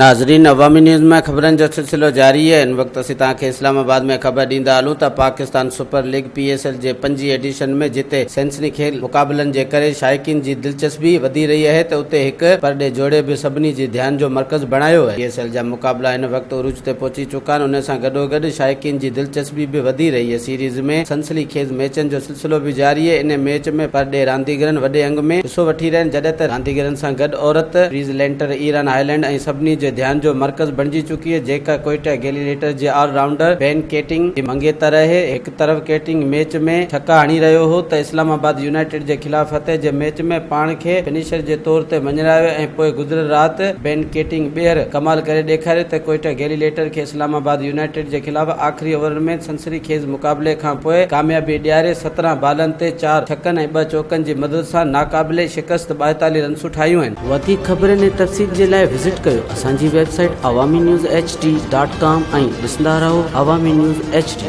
ناظرين عوامي نيوز ۾ خبرن جو سلسلو جاري آهي هن وقت اسين توهان کي اسلام آباد ۾ خبر ڏيندا هلون ته Pakistan super league P S L جي پنجين ايڊيشن ۾ جتي سنسني خيز مقابلن جي ڪري شائقين جي دلچسپي وڌي رهي آهي ته اتي هڪ پرڏيهي جوڙي به سڀني جي ڌيان جو مرڪز بڻايو آهي. پي ايس ايل جا مقابلا هن وقت عروج تي پهچي چڪا آهن ان سان گڏوگڏ شائقين جي دلچسپي به وڌي رهي آهي سيريز ۾ سنسني خيز ميچن جو سلسلو به جاري آهي، ان ميچ ۾ پرڏيهي رانديگرن وڏي انگ ۾ حصو وٺي رهيا آهن، جڏهن ته رانديگرن سان گڏ عورت پريزلينٽر ايران هائلينڊ ۽ سڀني جي ڌيان جو مرڪز بڻجي چڪي آهي، جيڪا ڪوئيٽا گيليليٽر جي آل رائونڊر بين ڪيٽنگ جي مڱيتر آهي، هڪ طرف ڪيٽنگ ميچ ۾ ڇڪا هڻي رهيو هو ته اسلام آباد يونائيٽيڊ جي خلاف فتح جي ميچ ۾ پاڻ کي فنشر جي طور تي مڃرايو ۽ پوء گذريل رات بين ڪيٽنگ ٻيهر ڪمال ڪري ڏيکاريو ته ڪوئيٽا گيليليٽر کي اسلام آباد يونائيٽيڊ جي خلاف آخري اوورن ۾ سنسني خيز مقابلي کان پوء ڪاميابي ڏياري 17 بالن تي چار ڇڪن ۽ ٻه چوڪن جي مدد سان ناقابل شڪست 42 رنسون ٺاهيون آهن. وڌيڪ خبرن ۽ تفصيل جي لاء وزٽ ڪيو اسان جي website Awami news H D dot com ۽ ڏسندا رهو عوامي نيوز ايڇ ڊي.